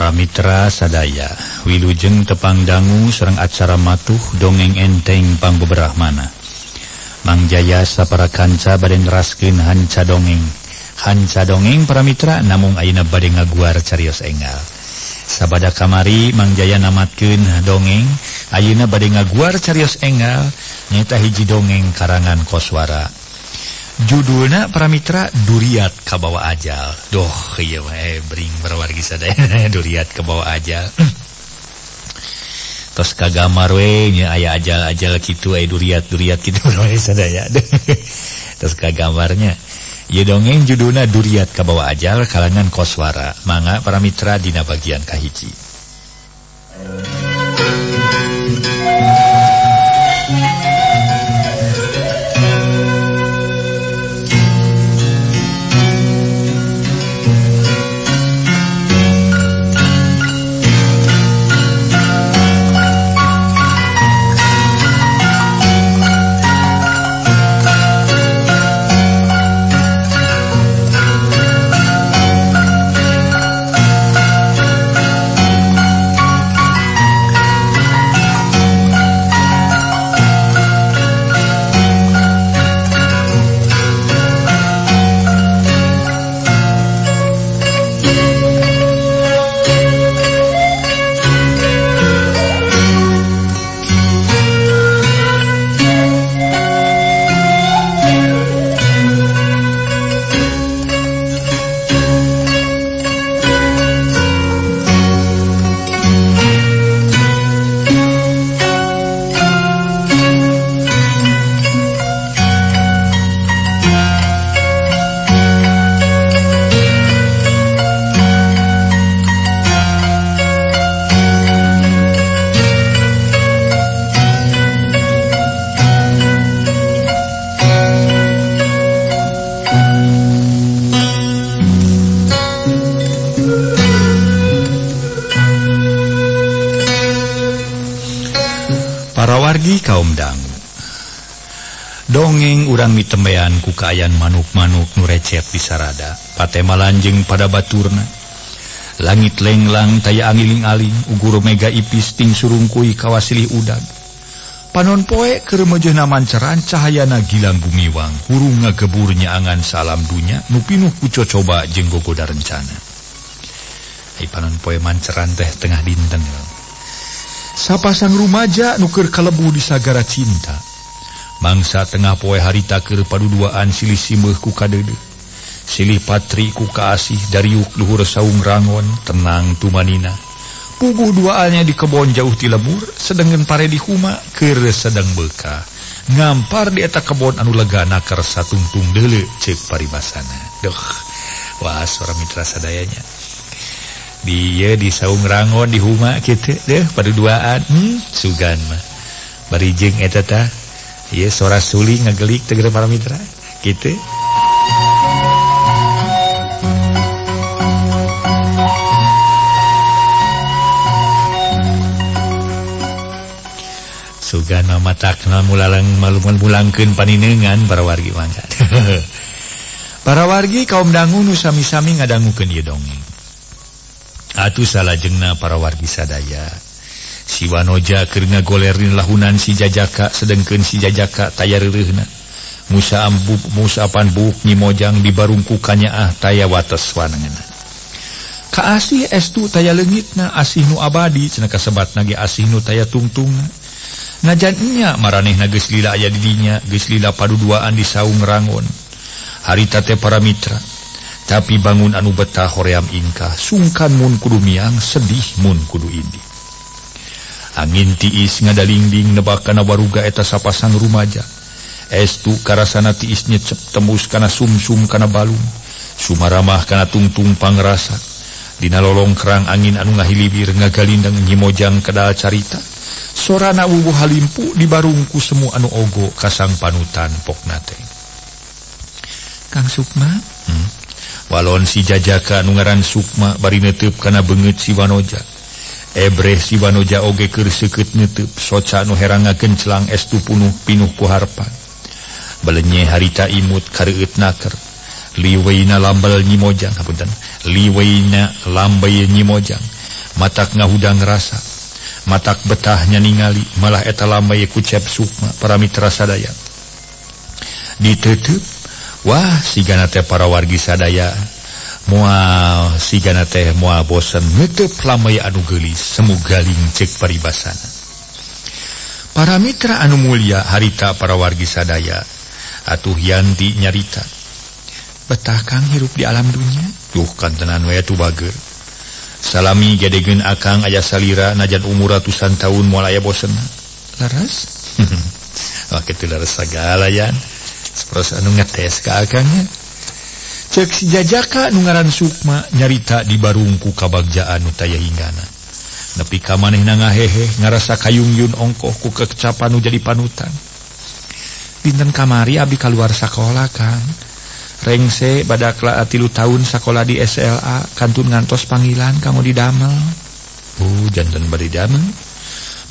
Para mitra sadaya, wilujeng tepang dangu sareng acara matuh dongeng enteng pangbeberah mana. Mang Jaya sapara kanca bade neraskeun hanca dongeng. Hanca dongeng para mitra namung ayeuna bade ngaguar carios enggal. Sabada kamari Mang Jaya namatkeun dongeng, ayeuna bade ngaguar carios enggal nyaeta hiji dongeng karangan Koswara. Judulna para mitra Duriat Kabawa Ajal. Doh, ieu mah bring wargi sadaya Duriat Kabawa Ajal. Tos kagamar we nya aya ajal-ajal kitu aya duriat-duriat kitu wargi sadaya. Tos kagamarnya. Ieu dongeng judulna Duriat Kabawa Ajal kalangan Koswara. Mangga para mitra dina bagian kahiji. Parawargi kaum dangu. Dongeng urang mitembean ku kaayaan manuk-manuk nu recet di sarada, patemalan jeung pada baturna. Langit lenglang taya angiling-aling, ugur mega ipis ting surungkui kawasilih udag. Panon poe keur meujeuhna manceran cahayana gilang gumiwang, hurung ngagebur nyaangan salam dunya nu pinuh ku cocoba jeung gogoda rencana. Ai panon poe manceran teh tengah dinten. Sapasang rumaja nu keur kalebu di sagara cinta. Mangsa tengah poe harita keur paduduaan silih simeuh ku kadeudeuh. Silih patri ku kaasih dariuk luhur saung rangon tenang tumanina. Puguh duaannya di kebon jauh ti lemur, sedengeun pare di huma keur sedang beuka. Ngampar di eta kebon anu lega naker satungtung deuleu ceuk paribasana. Duh, wah suara mitra sadayanya. Dia di saung rangon di huma kitu deh paduduaan sugan mah bari jeung eta tah ieu sora suling ngagelik teh para mitra kitu. Sugan mah matakna mulalang mulangkeun paninengan para wargi mangga. Para wargi kaum dangu nu sami-sami ngadangukeun ieu dongeng. Atuh salajengna para wargi sadaya. Si Wanoja keur ngagolerin lahunan si Jajaka sedengkeun si Jajaka taya reureuhna. Musa ambub Musa pan buuk Nyi Mojang dibarungku kanyaah taya wates wanengeuna. Kaasih estu taya leungitna asih nu abadi cenah kasebatna ge asih nu taya tungtungna. Najan nya maranehna geus lila aya di dinya, geus lila paduduaan di saung rangon. Harita teh para mitra. Tapi bangun anu betah hoream ingkah, sungkan mun kudu miang, sedih mun kudu indi. Angin tiis ngadalingding nebak kana waruga eta sapasang rumaja. Estu karasana tiis nyecep tembus kana sumsum kana balung, sumaramah kana tungtung pangrasa. Dina lolongkrang angin anu ngahilibir ngagalindeng Nyi Mojang kedal carita. Sorana wuwuh halimpu dibarungku semu anu ogo kasang panutan pokna teh. Kang Sukma? Walon si Jajaka nu ngaran Sukma bari neuteub kana beungeut si Wanoja. Ebreh si Wanoja oge keur seukeut neuteub, soca nu herang ngagencelang estu punuh pinuh ku harpan. Belenye harita imut kareueut naker. Liweina lambel Nyi Mojang, hapunten. Liweina lambey Nyi Mojang. Matak ngahudang rasa, matak betahnya ningali malah eta lambai ku Cep Sukma para mitra sadaya. Ditutup, wah sigana teh para wargi sadaya. Moal sigana teh moal bosen ngeuteep lambai anu geulis semu galing ceuk paribasana. Para mitra anu mulia harita para wargi sadaya. Atuh Yanti nyarita. Betah Kang hirup di alam dunya? Duh kantenan we atuh bager. Salami gedegeun akang aya salira najan umur ratusan tahun moal aya bosenna. Leres? Wah kitu leres sagala yan. Sapertos anu ngetes ka akangnya. Cek si jajaka nu ngaran Sukma nyarita di barungku kabagjaan nu taya hinggana. Nepi ka manehna ngahehe ngarasa kayungyun ongkoh ku kekecapan nu jadi panutan. Dinten kamari abdi kaluar sakola Kang. Rengse badakla 3 tahun sakola di SLA kantun ngantos panggilan kanggo didamel. Oh janten bade damel.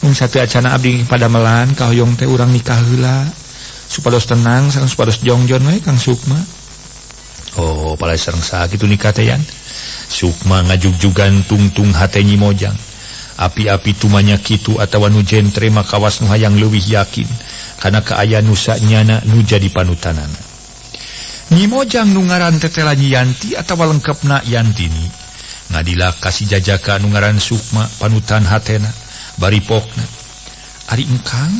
Mung satu acana abdi padamelan kahoyong teh urang nikah heula. Supados tenang sareng supados jongjon we Kang Sukma. Oh, palai sareng saha kitu nikah teh yan. Sukma ngajugjugan tungtung hate Nyi Mojang. Api-api tumanya kitu atawa nu jentre makawas nu hayang leuwih yakin kana kaayaan nu sanyana nu jadi panutanana. Nyi Mojang nu ngaran tetela Nyi Yanti atawa lengkepna Yantini ngadilak ka si jajaka nu ngaran Sukma panutan hatena bari pokna. Ari engkang?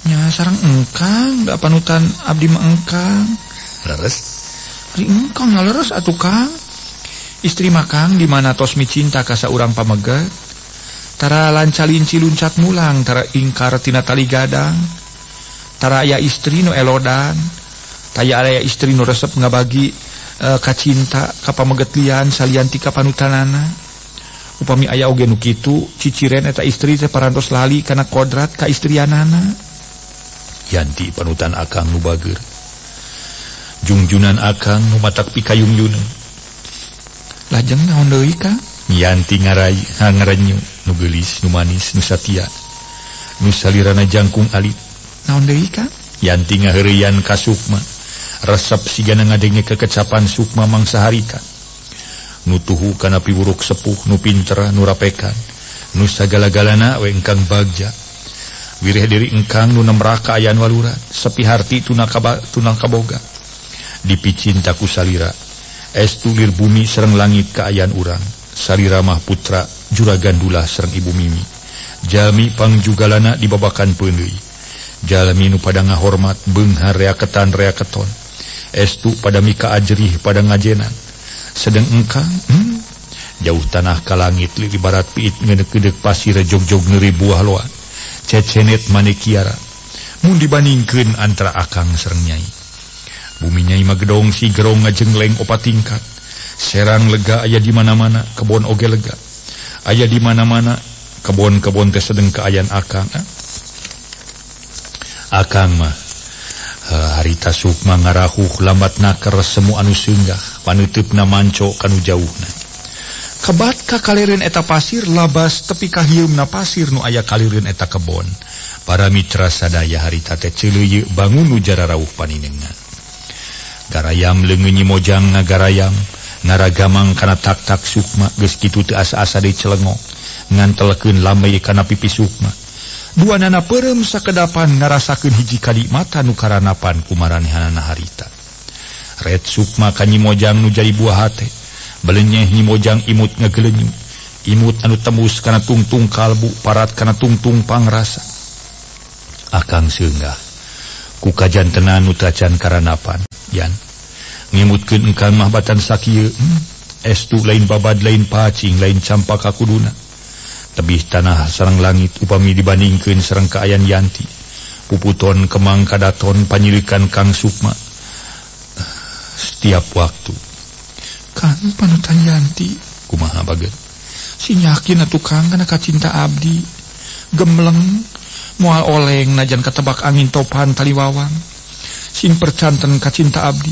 Nya sareng engkang da panutan abdi mah engkang. Leres? Ari engkang ngaleres atuh Kang. Istri makang di mana tos micinta ka saurang pameget. Tara lancalinci luncat mulang, tara ingkar tina tali gadang. Tara aya istri nu elodan, taya aya istri nu resep ngabagi kacinta ka pameget lian salian ti ka panutanana. Upami aya oge nu kitu, ciciren eta istri teh parantos lali kana kodrat ka istrianana. Yanti panutan akang nu bager. Jungjunan akang nu matak pikayungyuneun. Lajeng naon deui Kang? Yanti ngarai ngarenyu nu geulis nu manis nu satia. Nu salirana jangkung alit. Naon deui Kang? Yanti ngaheureuyan ka Sukma. Resep sigana ngadenge kekecapan Sukma mangsa harita. Nu tuhu kana piwuruk sepuh nu pinter nu rapekan. Nu sagala-galana we engkang bagja. Wireh diri engkang nu nemraka ayaan waluran. Sepi harti tunang kaboga. Dipicinta ku salira. Estu lir bumi sareng langit kaayaan urang. Salira mah putra juragan dulah sareng ibu Mimi. Jalmi pangjugalana dibabakan peundeuy. Jalmi nu pada ngahormat beunghar reaketan reaketon. Estu pada mika ajrih pada ngajenan. Sedeng engkang jauh tanah ka langit li barat piit ngeuneuk-euneuk pasir jog-jog neuri buah loa. Cecenet manekiara. Mun dibandingkeun antara akang sareng nyai. Bumi nyai mah gedong si gerong ngajengleng opat tingkat. Serang lega aya di mana-mana, kebon oge lega. Aya di mana-mana, kebon-kebon teh sedeng kaayaan akang. Akang mah harita Sukma ngarahuh lambat naker semu anu seunggah, panuteupna manco kanu jauhna. Kebat ka kalireun eta pasir labas tepi ka hieumna pasir nu aya kalireun eta kebon. Para mitra sadaya harita teh ceuleuyeuk bangun nu jararauh paninengan. Garayam leungeun Nyi Mojang ngagarayam ngaragamang kana tak-tak Sukma geus kitu teu asa-asa deui celengok ngantelekeun lambai kana pipi Sukma. Duanana peureum sakedapan ngarasakeun hiji kanikmatan nu karanapan ku maranehanana harita. Ret Sukma ka Nyi Mojang nu jadi buah hate. Belenyeh Nyi Mojang imut ngagelenyu. Imut anu tembus kana tungtung kalbu parat kana tungtung pangrasa. Akang seunggah ku kajantenan nu tacan karanapan. Yan ngimutkeun engkang mah batan sakieu. Estu lain babad lain pacing lain campaka kuduna. Tebih tanah sareng langit upami dibandingkeun sareng kaayaan Yanti. Puputon kemang kadaton panyilikan Kang Sukma setiap waktu. Kang panutan Yanti kumaha bageun? Si yakin atuh Kang kana kacinta abdi. Gemleng moal oleng najan katebak angin topan taliwawang. Sing percanten kacinta abdi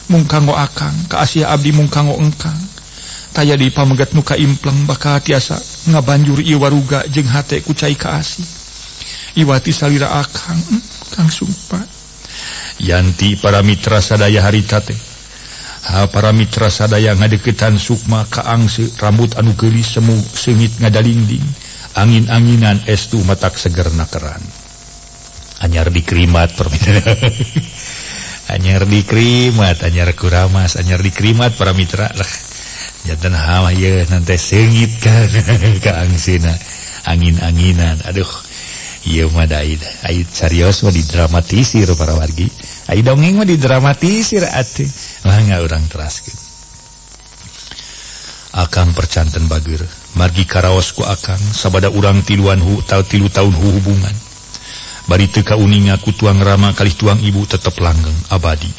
mung kanggo akang ka asia abdi mung kanggo engkang. Taya di pamegat nu kaimpleng bakal tiasa ngabanjur ieu waruga jeung hate ku cai kaasih. Iwati salira akang, Kang Sukma. Yanti para mitra sadaya harita teh. Ha para mitra sadaya ngadeukeutan Sukma kaangse rambut anu geulis semu seungit ngadalingding angin-anginan estu matak seger nakeran. Anyar dikrimat para mitra. Anyar dikrimat, anyar kuramas, anyar dikrimat para mitra lah. Janten hawa ieu nanti seungit kan kaangseuna angin-anginan. Aduh, ieu mah da ai serios mah didramatisir para wargi. Ai dongeng mah didramatisir atuh. Mangga urang teraskeun. Akang percanten bager, margi karaos ku akang sabada urang tiluan hu tau tilu taun hubungan. Bari teu kauninga ku tuang rama kalih tuang ibu tetep langgeng abadi.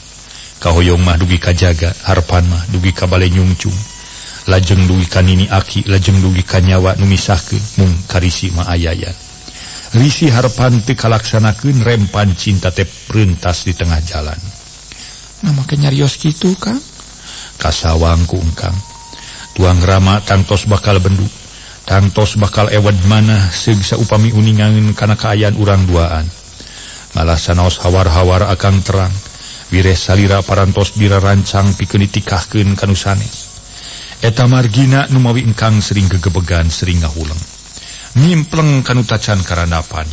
Kahoyong mah dugi kajaga, harpan mah dugi ka bale nyungcung. Lajeng dugi ka nini aki, lajeng dugi ka nyawa nu misahkeun mung karisi mah ayaya. Risi harpan teu kalaksanakeun rempan cinta teh perentas di tengah jalan. Nah make nyarios kitu Kang. Kasawang ku engkang. Tuang rama tangtos bakal bendu, tangtos bakal ewed manah seug saupami uningangeun kana kaayaan urang duaan. Malah sanaos hawar-hawar akang terang, wireh salira parantos dirarancang pikeun ditikahkeun ka nu sanes. Eta margina nu mawi engkang sering gegebegan, sering ngahuleng. Nyimpleng kanu tacan karandapan.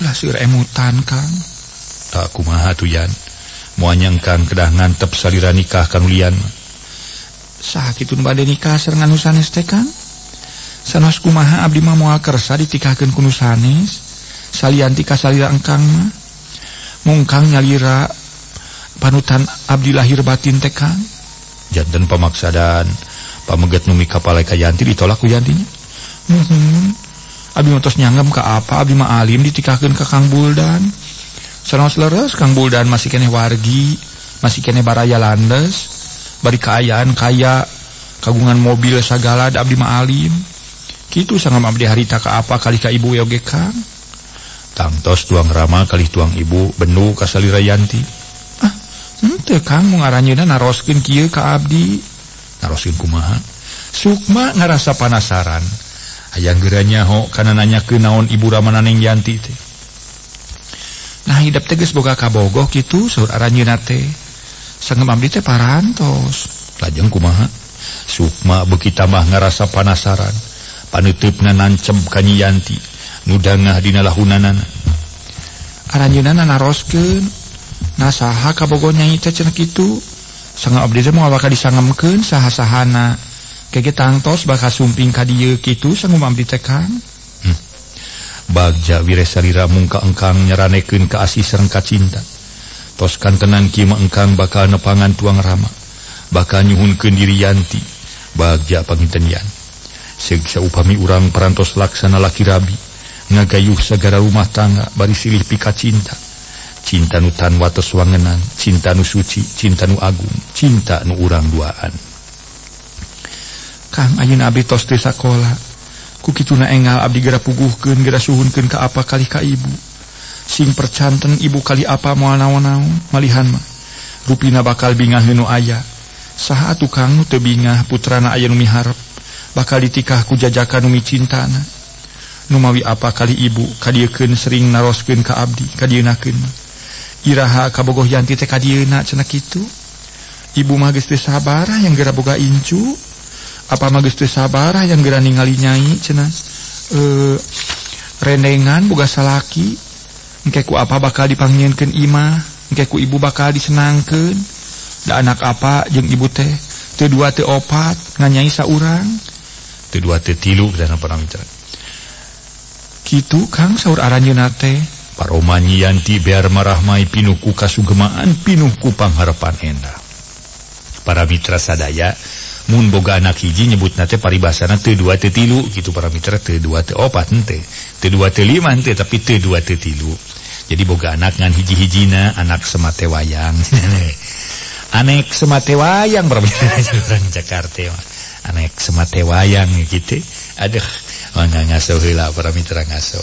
Lah seueur emutan Kang. Tak kumaha tuh yan. Moal nyangkang kedah ngantep salira nikah kanu lian. Saha kitu nu bade nikah sareng anu sanes teh Kang? Sanes kumaha abdi mah moal kersa ditikahkeun ku nu sanes. Salian ti kasalira engkang mah. Mungkang nyalira panutan abdi lahir batin teh Kang. Janten pamaksadan pameget nu mikapale ka Yanti ditolak ku Yantinya. Muhun. Abdi mah tos nyanggem ka apa abdi mah alim ditikahkeun ka Kang Buldan. Sanaos leres Kang Buldan masih keneh wargi, masih keneh baraya landes, bari kaayaan kaya, kagungan mobil sagala da abdi mah alim. Kitu sangem abdi harita ka apa kali ka ibu oge Kang. Tangtos tuang rama kali tuang ibu bendu ka salira Yanti. Ah, henteu Kang mung aranjeunna naroskeun kieu ka abdi. Naroskeun kumaha? Sukma ngarasa panasaran. Hayang geura nyaho kana nanyakeun naon ibu ramana Neng Yanti teh. Nah hidep teh geus boga kabogoh kitu saur aranjeunna teh. Sangem abdi teh parantos. Lajeng kumaha? Sukma beuki tambah ngarasa panasaran. Paneuteup-na nancep ka Nyi Yanti nu dangah dina lahunanana. Aranjeunna naroskeun, nah saha kabogoh nyai teh cenah kitu. Sangem abdi teh moal bakal disangemkeun saha-sahana. Kege tangtos bakal sumping ka dieu kitu sangem abdi teh Kang. Bagja wire salira mungka engkang nyaranekeun ka asih sareng ka cinta. Tos kantenan kieu mah engkang bakal nepangan tuang rama, bakal nyuhunkeun diri Yanti. Bagja panginten Yan. Seug saupami urang parantos laksana laki rabi, ngagayuh sagara rumah tangga bari silih pika cinta. Cinta nu tan wates wangenan, cinta nu suci, cinta nu agung, cinta nu urang duaan. Kang ayeuna abdi tos teu sakola. Ku kituna enggal abdi geura puguhkeun, geura suhunkeun ka apa kali ka ibu. Sing percanten ibu kali apa moal naon-naon, malihan mah. Rupina bakal bingaheun nu aya. Saha atuh Kang nu teu bingah putrana aya nu miharep, bakal ditikah ku jajakan nu micintana. Nu mawi apa kali ibu kadiekeun sering naroskeun ka abdi, kadieunakeun mah. Iraha kabogoh Yanti teh kadieuna cenah kitu. Ibu mah geus teu sabar yang geura boga incu. Apa mah geus teu sabar yang geura ningali nyai cenah. Rendengan boga salaki. Engke ku apa bakal dipanggieunkeun imah, engke ku ibu bakal disenangkeun. Da anak apa jeung ibu teh teu dua teu opat nganyai saurang. Teu dua teu tilu kana para mitra. Kitu Kang saur aranjeunna teh. Paroma Nyi Yanti bear marahmai pinuh ku kasugemaan pinuh ku pangharepan endah. Para mitra sadaya mun boga anak hiji nyebutna teh paribasana teu dua teu tilu kitu para mitra, teu dua teu opat henteu, teu dua teu lima henteu, tapi teu dua teu tilu. Jadi boga anak ngan hiji-hijina, anak semate wayang. Anek semate wayang para mitra orang Jakarta mah. Anek semate wayang gitu. Aduh, mangga ngaso heula para mitra ngaso.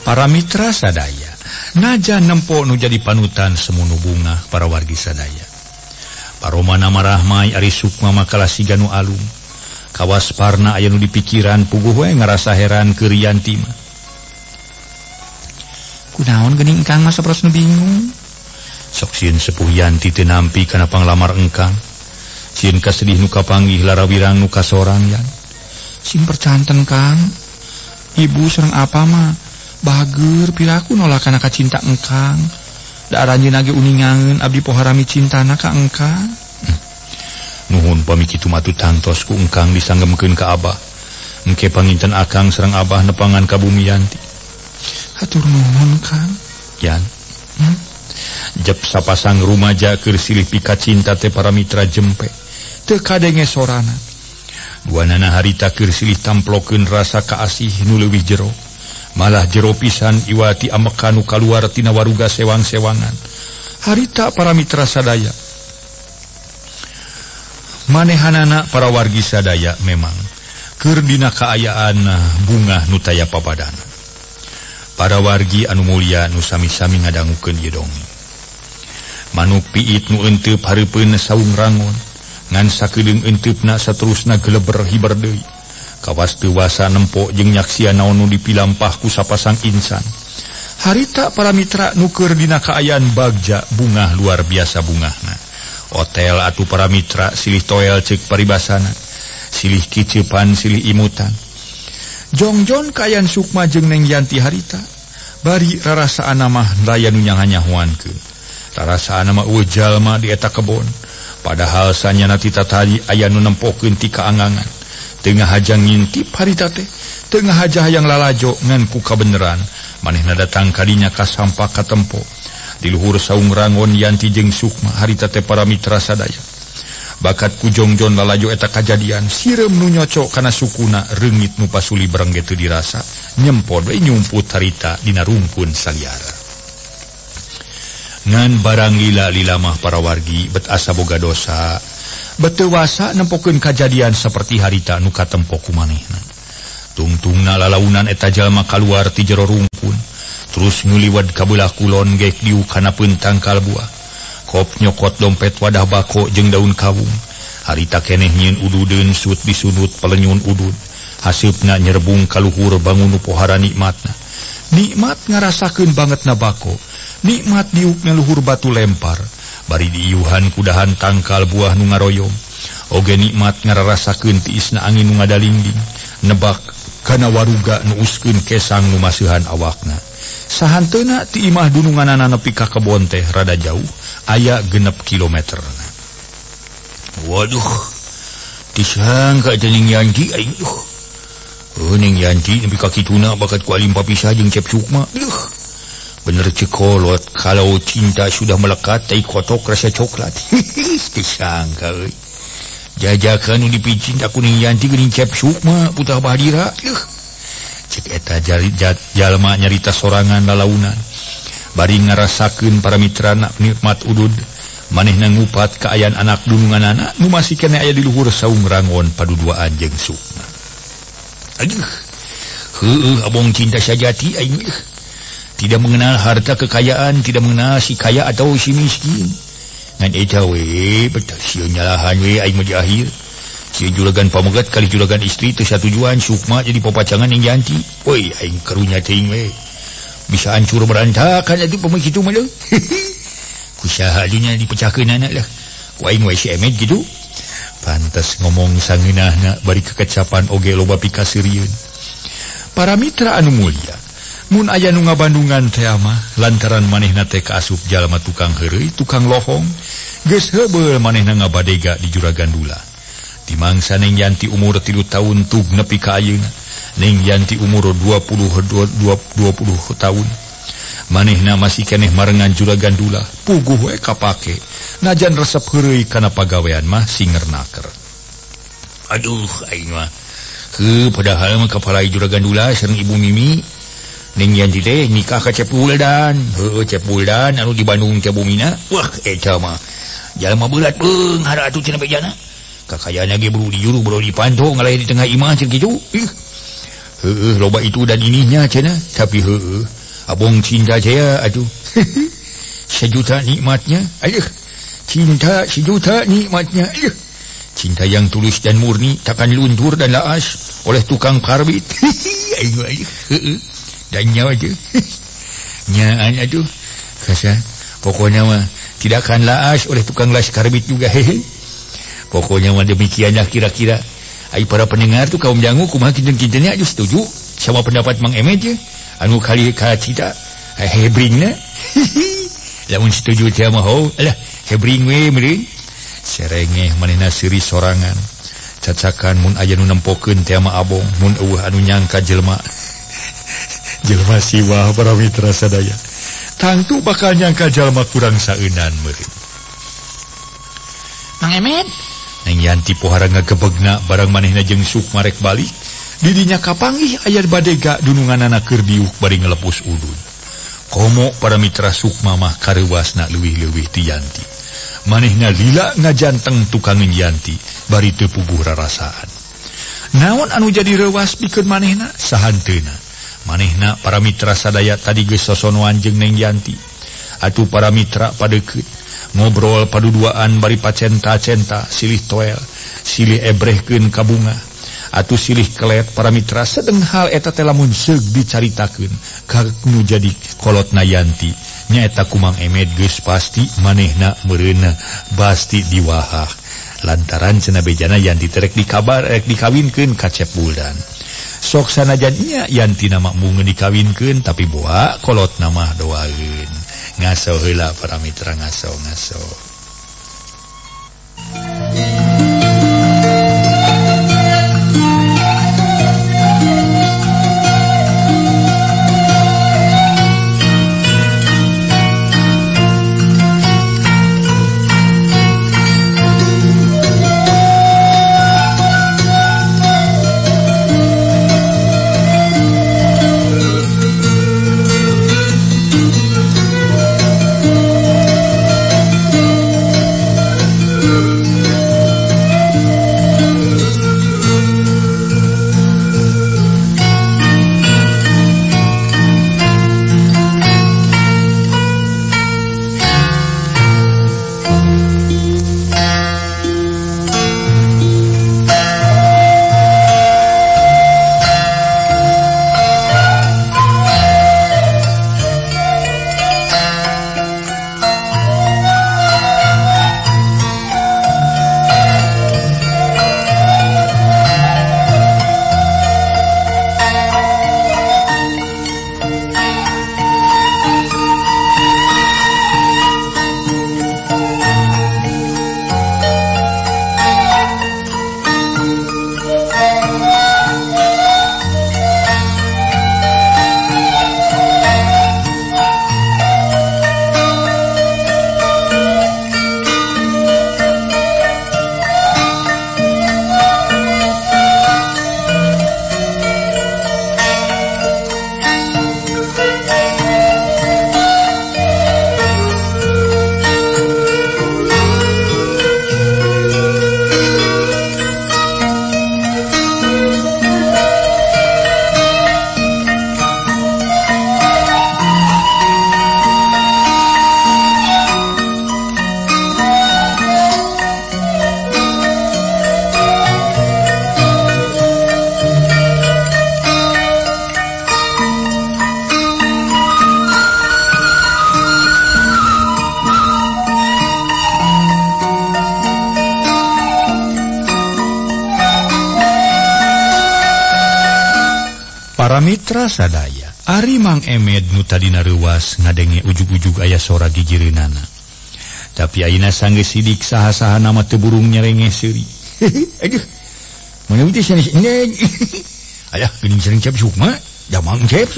Para mitra sadaya naja nempo nu jadi panutan semunu bunga para wargi sadaya. Paromana marahmai ari Sukma makalah siga nu alum. Kawas parna aya nu dipikiran puguh we ngarasa heran keur Yanti mah. Kunaon geuning engkang mah sapertos nu bingung. Sok sieun sepuh Yanti teu nampi kana panglamar engkang. Sieun kasedih nu kapanggih larawirang nu kasorang yan. Sing percanten Kang. Ibu sareng apa mah bager piraku nolak kana kacinta engkang. Da aranjeunna ge uningangeun abdi poharami cintana ka engkang. Nuhun pami kitu mah tangtos ku engkang disanggemkeun ka abah. Engke panginten akang sareng abah nepangan ka bumi Yanti. Hatur nuhun Kang. Yan. Jep sapasang rumaja keur silih pikacinta teh para mitra jempe. Teu kadenge sorana. Duanana harita keur silih tamplokeun rasa kaasih nu leuwih jero. Malah jero pisan iwati amekan nu kaluar tina waruga sewang-sewangan. Harita para mitra sadaya. Manehanana para wargi sadaya memang keur dina kaayaan bungah nu taya papadana. Para wargi anu mulia nu sami-sami ngadangukeun ieu dongeng. Manuk piit nu euteup hareupeun saung rangon, ngan sakedeung eunteupna saterusna geleber hiber deui. Kawas teu wasa nempo jeung nyaksian naon nu dipilampah ku sapasang insan. Harita para mitra nu keur dina kaayaan bagja bungah luar biasa bungahna. Hotel atuh para mitra silih toel ceuk paribasana, silih kiceupan silih imutan. Jongjon kaayaan Sukma jeung Neng Yanti harita bari rarasaan mah raya nu nyahanyahoankeun. Rarasaan mah eueuh jalma di eta kebon. Padahal sanyana ti tatadi aya nu nempokeun ti kaangangan. Tengah haja ngintip harita teh, tengah haja hayang lalajo ngan ku kabeneran manehna datang kadinya ka sampak katempo. Di luhur saung rangon Yanti jeung Sukma harita teh para mitra sadaya. Bakat ku jongjon lalajo eta kajadian sireum nu nyocok kana sukuna reungit nu pasuli bareng ge teu dirasa nyempod we nyumput harita dina rumpun saliara. Ngan barang lila-lila mah para wargi bet asa boga dosa. Bet teu wasa nempokeun kajadian saperti harita nu katempo ku manehna. Tungtungna lalaunan eta jalma kaluar ti jero rungkun, terus nguliwat ka beulah kulon gek diuk kana tangkal buah. Kop nyokot dompet wadah bako jeung daun kawung. Harita keneh nyieun ududeun sut disunut pelenyun udud. Haseupna nyerbung ka luhur bangun nu pohara nikmatna. Nikmat ngarasakeun bangetna bako. Nikmat diukna luhur batu lempar. Bari diiuhan kudahan tangkal buah nu ngaroyom. Oge nikmat ngararasakeun tiisna angin nu ngadalingding. Nebak kana waruga nu uskeun kesang nu maseuhan awakna. Sahanteuna ti imah dununganana nepi ka kebon teh rada jauh, aya 6 kilometer. Waduh, disangka teh Ning Yanti aing. Ning Yanti nepi ka kituna bakat ku alim papisah jeung Cep Sukma. Bener cekolot, kalau cinta sudah melekat tai kotok rasa coklat. Disangka euy. Jajakan nu dipicinta ku Ning Yanti geuning Cep Sukma putah Bahdira. Cek eta jalma nyarita sorangan lalaunan. Bari ngarasakeun para mitra nikmat udud, manehna ngupat kaayaan anak dununganana nu masih keneh aya di luhur saung rangon paduduaan jeung Sukma. Aduh, heueuh abong cinta sajati aing. Tidak mengenal harta kekayaan, tidak mengenal si kaya atau si miskin. Ngan eta we, betul sieun nyalahan we aing mah di akhir. Si juragan pamegat kali juragan istri teu satujuan Sukma jadi papacangan Ning Yanti. Woi aing karunya teuing we. Bisa hancur berantakan atuh pameh kitu mah leuh. Kusaha dunya dipecahkeun anak lah. Ku aing we si Emed kitu. Pantes ngomong sangeunahna bari kekecapan oge loba pikaseurieun. Para mitra anu mulia, mun aya nu ngabandungan teh mah lantaran manehna teh kaasup jalma tukang heureuy, tukang lohong, geus heubeul manehna ngabadega di juragan dula. Dimangsa Neng Yanti umur 3 tahun tug nepi ka ayeuna. Neng Yanti umur 20 tahun. Manehna masih keneh marengan juragan dula, puguh we kapake. Najan resep heureuy kana pagawean mah singernaker. Aduh aing mah. Heuh padahal mah kapalai juragan dula sareng Ibu Mimi. Neng Yanti teh nikah ka Cep Buldan. Heuh Cep Buldan anu di Bandung teh bumina. Wah eta mah jalma beulat beunghar atuh cenah bejana. Kakayana ge buru dijuru buru dipanto ngalaya di tengah imah cenah kitu. Ih. Heueuh loba itu dan ininya cenah, tapi heueuh abong cinta saya aduh. Sejuta nikmatnya. Aduh. Cinta sejuta nikmatnya. Aduh. Cinta yang tulus dan murni takkan luntur dan laas oleh tukang karbit. Aduh aduh. Heueuh. Dan nyawa aja. Nyaan aduh. Kasa pokoknya mah tidak akan laas oleh tukang las karbit juga. Hehe. Pokoknya mah demikianlah kira-kira. Ai para pendengar tuh kaum dangu kumaha kinten-kintennya aduh setuju sama pendapat Mang Emed je. Anu kali ka cita hebringna. Lamun setuju teh mah ho, alah hebring we meureun. Serengeh manehna seuri sorangan. Cacakan mun aya nu nempokeun teh mah abong, mun eueuh anu nyangka jelema. Jelema siwah para mitra sadaya. Tangtu bakal nyangka jalma kurang saeunan meureun. Mang Emed, Neng Yanti pohara ngagebegna barang manehna jeung Sukma rek balik. Didinya kapanggih aya badega dununganana keur diuk bari ngelepus udun. Komo para mitra Sukma mah kareuwasna leuwih-leuwih ti Yanti. Manehna lila ngajanteng tukangeun Yanti bari teu puguh rarasaan. Naon anu jadi reuwas pikeun manehna? Sahanteuna. Manehna para mitra sadaya tadi geus sosonoan jeung Neng Yanti. Atuh para mitra padeukeut ngobrol paduduaan bari pacenta-centa silih toel, silih ebrehkeun ka bunga. Atuh silih kelet para mitra sedeng hal eta teh lamun seug dicaritakeun ka nu jadi kolotna Yanti. Nyaeta ku Mang Emed geus pasti manehna meureunna pasti diwahah. Lantaran cenah bejana Yanti teh rek dikabar rek dikawinkeun ka Cep Buldan. Sok sanajan nya Yanti na mah embungeun dikawinkeun tapi boa kolotna mah doaeun. Ngaso heula para mitra ngaso-ngaso. Para mitra sadaya, ari Mang Emed nu tadina reuwas ngadenge ujug-ujug aya sora gigireunana. Tapi ayeuna sanggeus sidik saha-saha nama teu burung nyerengeh seuri. Aduh. Mana teh sanes neng. Ayah geuning sering cep Sukma, da Mang cep.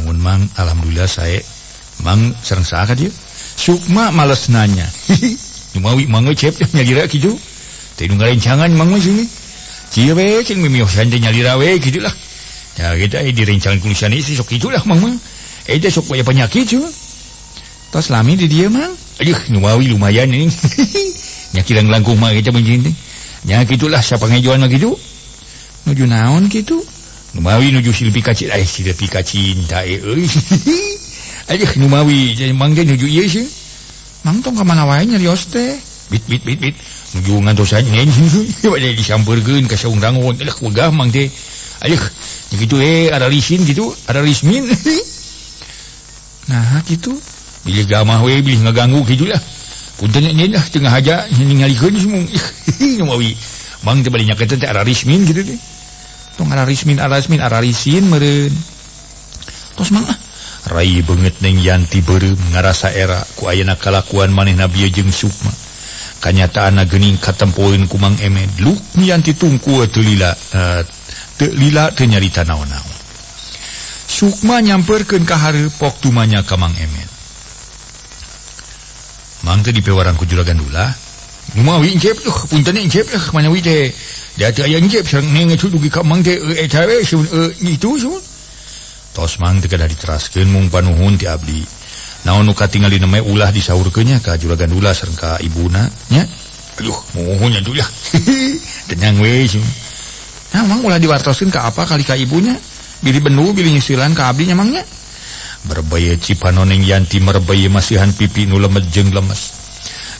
Mun Mang alhamdulillah sae. Mang sareng saha ka dieu? Sukma males nanya. Numawi Mang cep nyalira kitu. Teh nu ngarencangan Mang mah sini. Cieu we cing mimiosan teh nyalira we kitu lah. Ya kita direncanakan kulisan ini sok itulah Mang mah. Eta sok aya penyakit cuy. Tos lami di dieu Mang. Aduh, numawi lumayan ini. Nya kirang langkung mah kita begini. Nya kitulah sapangejoan mah kitu. Nuju naon kitu? Numawi nuju silpi kacinta silpi kacinta euy. Aduh numawi mang teh nuju ieu sih. Mang tong ka mana wae nyarios teh. Bit bit bit bit. Nuju ngantosan neng bade disampeurkeun ka saung rangon. Aduh wegah mang teh. Aduh kitu ada lisin gitu, ada lismin. Nah kitu bilih gamah we bilih ngaganggu kitu lah. Punten nyen lah tengah aja ningalikeun semung. Numawi mang teh bari nyaketan teh ada rismin kitu teh. Tong ara rismin ara rismin ara risin meureun. Tos mang ah. Rai beungeut Neng Yanti beureum ngarasa era ku ayeuna kalakuan manehna bieu jeung Sukma. Kanyataanna geuning katempoeun ku Mang Emed. Luk Yanti tungku teu lila teu lila teu nyarita naon-naon. Sukma nyamperkeun ka hareup pok tumanya ka Mang Emed. Mang teh dipewarang ku juragan Dula. Numawi encep tuh punten encep lah manawi teh. Da teu aya encep sareng neng dugi ka mang teh eta we sun itu sun. Tos mang teh kedah diteraskeun mung panuhun ti abdi. Naon nu katingali mah ulah disaurkeun nya ka juragan Dula sareng ka ibuna nya. Aduh muhun nya lah. Tenang we sun. Nah mang ulah diwartoskeun ka apa kali ka ibunya? Bilih bendu bilih nyusulan ka abdi nya mang nya. Berbaya Cipanon Neng Yanti merbaya masihan pipi nu lemet jeung lemes.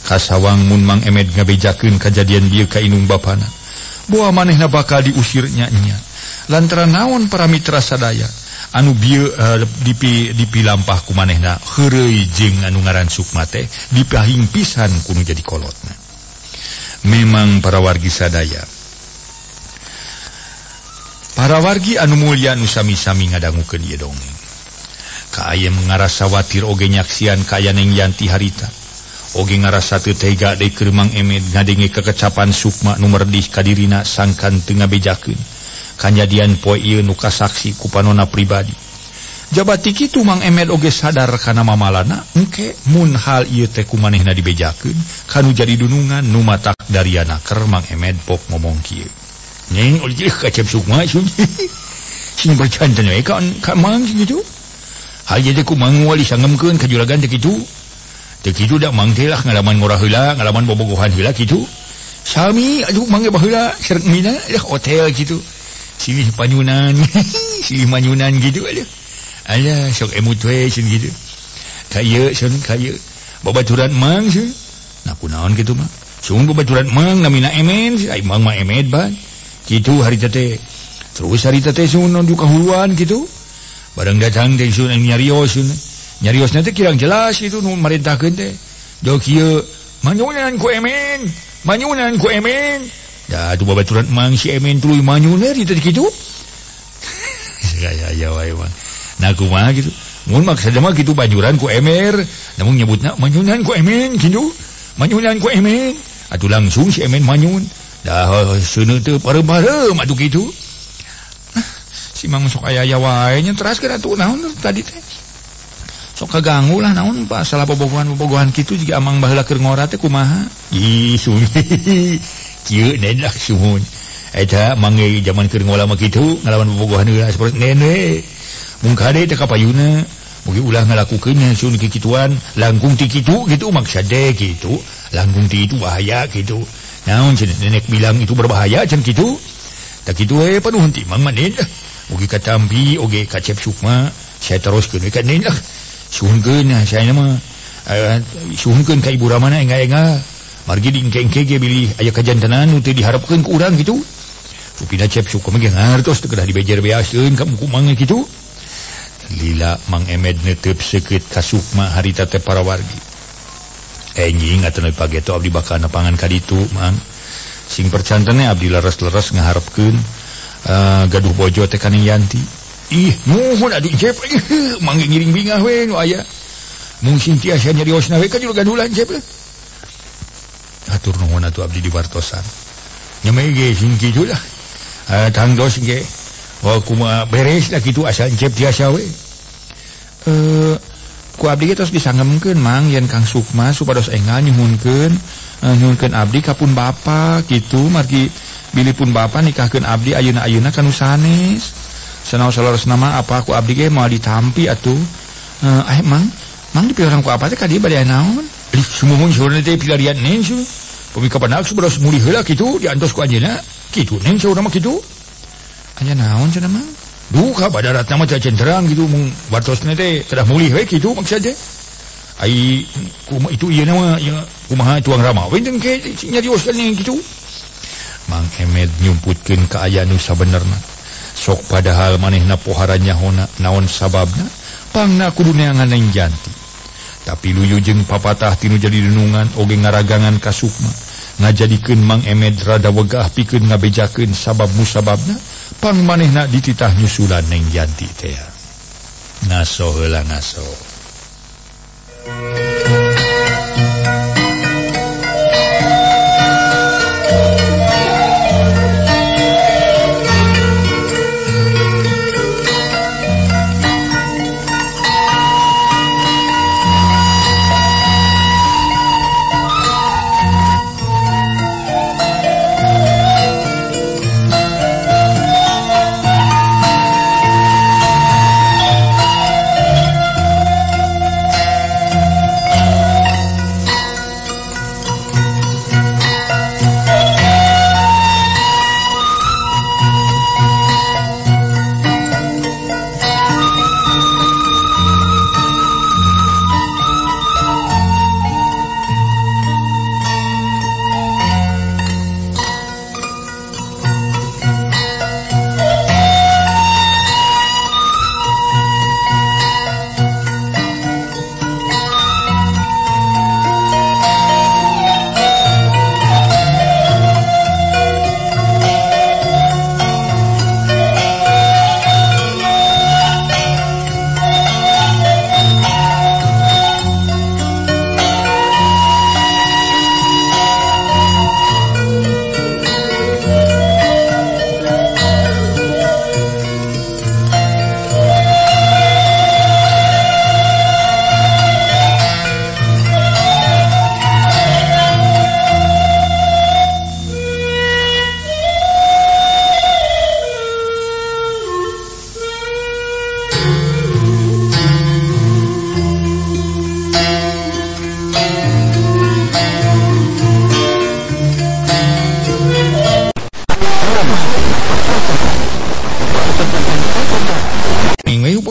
Kasawang mun Mang Emed ngabejakeun kajadian bieu ka indung bapana. Boa manehna bakal diusir nya-nya. Lantaran naon para mitra sadaya anu bieu dipilampah ku manehna heureuy jeung anu ngaran Sukma teh dipahing pisan ku nu jadi kolotna. Memang para wargi sadaya, para wargi anu mulya nu sami-sami ngadangukeun ieu dongeng. Kaaya ngarasa watir oge nyaksian kaya Neng Yanti harita. Oge ngarasa teu tega deui keur Mang Emed ngadenge kekecapan Sukma nu merdih ka dirina sangkan teu ngabejakeun kajadian poe ieu nu kasaksi ku panona pribadi. Jabati kitu Mang Emed oge sadar kana mamalana engke mun hal ieu teh ku manehna dibejakeun kanu jadi dunungan nu matak dariana keur Mang Emed pok ngomong kieu. Neng ulih kacep Sukma sun. Sing bercanten we ka Mang kitu. Hal ieu teh ku Mang wali sangemkeun ka juragan teh kitu. Teu kitu da mang teh lah ngalaman ngorah heula, ngalaman bobogohan heula kitu. Sami aduh mang ge baheula sareng mina lah hotel kitu. Silih panyunan, silih manyunan kitu aduh. Alah sok emut we sun kitu. Ka ieu sun ka ieu. Babaturan mang sun. Nah kunaon kitu mah? Sun babaturan mang namina Emen, ai mang mah Emed ban. Kitu harita teh. Terus harita teh sun nuju ka huluan kitu. Barang datang teh sun nyarios sun. Nyariosna teh kirang jelas itu nu marintahkeun teh. Do kieu manyunan ku Emen, manyunan ku Emen. Da atuh babaturan mang si Emen tuluy manyuner itu kitu. Gaya aya wae mah. Nah kumaha kitu? Mun maksudna mah kitu banjuran ku Emer, namun nyebutna manyunan ku Emen kitu. Manyunan ku Emen. Atuh langsung si Emen manyun. Dah seuneu teu pareuh-pareuh atuh kitu. Si mang sok aya-aya wae nya teraskeun atuh naon tadi teh. Sok kaganggu lah naon salah bobogohan-bobogohan kitu jiga amang baheula keur ngora teh kumaha. Ih sun. Kieu nedah suhun. Eta mang ge jaman keur ngola mah kitu ngalaman bobogohan heula sapertos nenek. Mun kade teh kapayuna mugi ulah ngalakukeun sun kikituan langkung ti kitu kitu maksud teh kitu langkung ti itu bahaya kitu. Naon cenah nenek bilang itu berbahaya cenah kitu. Tak kitu we panuhun ti mang mah nenek. Mugi katampi oge kacep Sukma saya teruskeun we ka nenek lah. Suhunkeun saya mah suhunkeun ka ibu ramana enga-enga margi diengke-engke ge bilih aya kajantenan nu teu diharapkeun ku urang kitu. Rupina cep Sukma ge ngartos teu kedah dibejer beaskeun ka ku mang kitu. Lila Mang Emed netep seukeut ka Sukma harita teh para wargi. Enjing atuh pageto abdi bakal nepangan ka ditu Mang. Sing percantene abdi leres-leres ngaharepkeun gaduh bojo teh ka Neng Yanti. Ih, nuhun aduh cep. Mang ge ngiring bingah we nu aya. Mung sing tiasa nyariosna we ka juragan Dula cep lah. Atur nuhun atuh abdi diwartosan. Nya mah ge sing kitu lah. Tangdos ge. Oh kumaha beres lah kitu asal cep tiasa we. Ku abdi ge tos disangemkeun Mang yen Kang Sukma supados engal nyuhunkeun nyuhunkeun abdi ka pun bapa kitu margi bilih pun bapa nikahkeun abdi ayeuna-ayeuna ka nu sanes. Sanaos saleresna mah apa ku abdi ge moal ditampi atuh. Mang, mang dipilarang ku apa teh ka dieu bade naon? Ih, sumuhun saurna teh pilarian neng su. Pami kapanak supados mulih heula kitu diantos ku anjeunna. Kitu neng saurna mah kitu. Aya naon cenah Mang? Duka badaratna mah cacan terang gitu mung wartosna teh telah mulih we kitu maksud teh. Ai kumaha itu ieu mah ya kumaha tuang rama we teh ke nyarioskeun kitu. Mang Emed nyumputkeun ka aya nu sabenerna. Sok padahal manehna pohara nyahona naon sababna pangna kudu neangan Neng Yanti. Tapi luyu jeung papatah tinu jadi denungan oge ngaragangan ka Sukma. Ngajadikeun Mang Emed rada wegah pikeun ngabejakeun sabab musababna pang manehna dititah nyusulan Neng Yanti teh. Ngaso heula ngaso.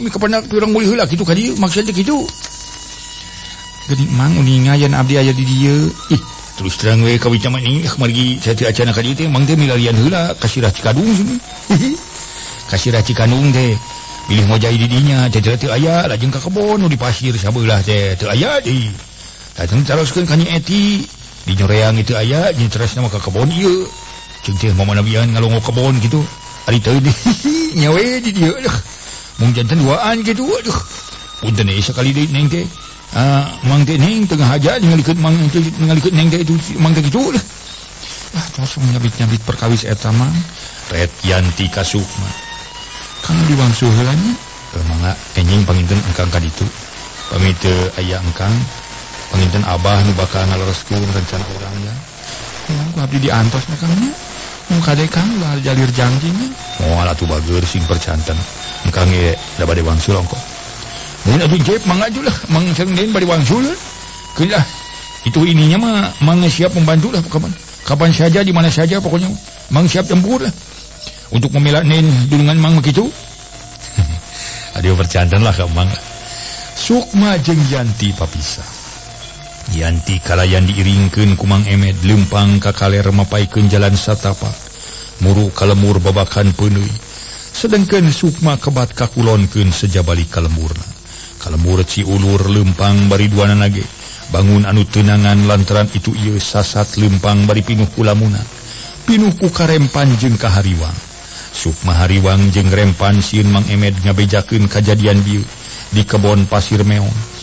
Kepenak pirang mulih heula kitu ka dieu maksudna kitu. Geuning Mang uninga yen abdi aya di dieu. Ih, terus terang we kawit mah nih margi sateu acana ka dieu teh Mang teh milarian heula ka Sirah Cikadung sini. Ka Sirah Cikadung teh bilih ngojay di dinya teh teu aya lajeng ka kebon nu di pasir sabelah teh teu aya deui. Lajeng taroskeun ka Nyi Eti di nyoreang itu aya jeung teresna mah ka kebon ieu. Ceung teh mamanabian ngalongo kebon kitu. Ari teu di nya we di dieu. Mung janten duaan gitu aduh. Punten deui sakali deui Neng teh. Mang teh Neng tengah aja ningalikeun Mang teh ningalikeun Neng teh itu Mang teh kitu. Ah, cosong nyabit-nyabit perkawis eta mah. Ret Yanti ka Sukma. Kang diwangsu heula nya. Mangga enjing panginten engkang ka ditu. Pamit teu aya engkang. Panginten abah nu bakal ngalereskeun rencana urang nya. Ya, ku abdi diantos na Kang nya. Mun kade Kang ulah jalir janji nya. Moal atuh bager sing percanten. Engkang ge da bade wangsul ongkoh. Mun atuh jep mangga lah, mang sareng deun bade wangsul. Keun lah. Itu ininya mah mang siap membantu lah kapan. Kapan saja di mana saja pokoknya mang siap tempur lah. Untuk membela nen dunungan mang begitu. Aduh percanten lah ka mang. Sukma jeung Yanti papisah. Yanti kalayan diiringkeun ku Mang Emed leumpang ka kaler mapaikeun jalan satapak. Muru ka lemur babakan peuneuy. Sedengkeun Sukma kebat kakulonkeun sejabali ka lemurna. Ka lemur Ciulur leumpang bari duanana ge. Bangun anu tenangan lantaran itu ieu sasat leumpang bari pinuh ku lamuna. Pinuh ku karempan jeung kahariwang. Sukma hariwang jeung rempan sieun Mang Emed ngabejakeun kajadian bieu di kebon pasir meong.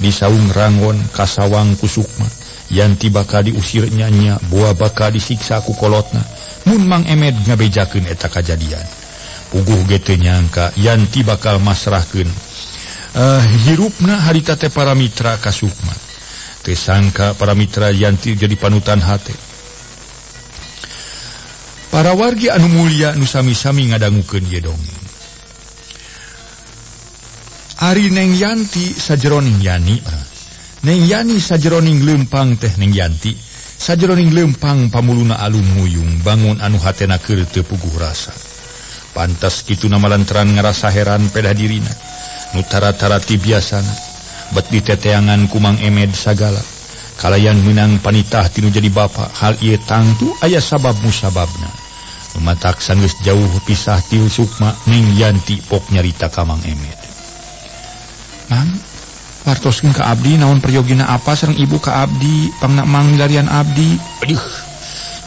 Di saung rangon kasawang ku Sukma. Yanti bakal diusir nya-nya, buah bakal disiksa ku kolotna. Mun Mang Emed ngabejakeun eta kajadian. Puguh ge teu nyangka Yanti bakal masrahkeun hirupna harita teh para mitra ka Sukma. Teu sangka para mitra Yanti jadi panutan hate. Para wargi anu mulia nu sami-sami ngadangukeun ieu dongeng. Ari Neng Yanti sajeroning Yani, Neng Yani sajeroning leumpang teh Neng Yanti, sajeroning leumpang pamuluna alum nguyung bangun anu hatena keur teu puguh rasa. Pantas kitu nama lantaran ngarasa heran pedah dirina. Nu tara-tara ti biasana. Bet diteteangan ku Mang Emed sagala. Kalayan meunang panitah tinu jadi bapa, hal ieu tangtu aya sabab musababna. Lumatak sanggeus jauh pisah ti Sukma Ning Yanti pok nyarita ka Mang Emed. Mang, wartoskeun ka abdi naon peryogina apa sareng ibu ka abdi, pangna mang milarian abdi. Aduh,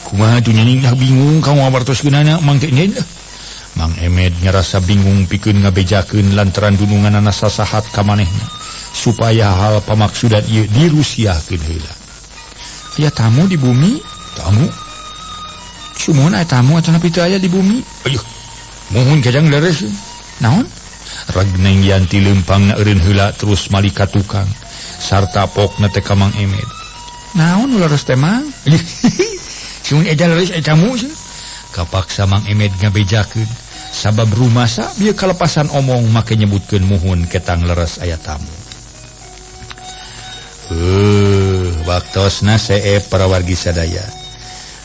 kumaha tuh nyanyi bingung ka ngawartoskeunana Mang teh. Mang Emed ngarasa bingung pikeun ngabejakeun lantaran dununganana sasahat ka manehna supaya hal pamaksudan ieu dirusiahkeun heula. Aya tamu di bumi? Tamu? Sumuhun aya tamu atanapi teu aya di bumi? Aduh, muhun jajang leres. Naon? Reg Neng Yanti leumpangna eureun heula terus mali ka tukang sarta pokna teh ka Mang Emed. Naon nu leres teh Mang? Sumuhun eta leres aya tamu. Kapaksa Mang Emed ngabejakeun sabab rumasa bieu kalepasan omong make nyebutkeun muhun ketang leres aya tamu. Waktosna seep para wargi sadaya.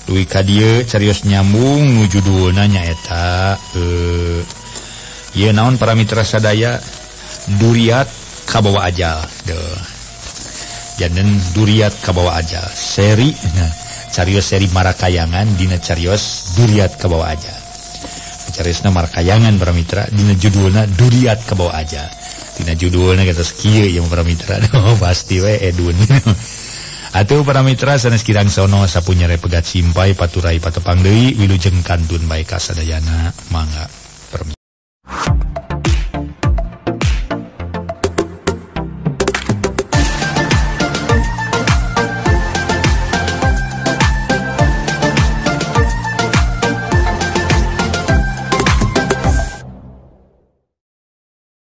Duwi ka dieu carios nyambung nu judulna nyaeta ieu naon para mitra sadaya, Duriat Kabawa Ajal. Deuh. Janten Duriat Kabawa Ajal. Seri nah, carios seri Marakayangan dina carios Duriat Kabawa Ajal. Cariosna Marakayangan para mitra dina judulna Duriat Kabawa Ajal. Dina judulna kitu kieu ieu para mitra. Oh, pasti we edun. Atuh para mitra sanes kirang sono sapunyere pegat simpai paturai patepang deui wilujeng kantun bae kasadayana mangga.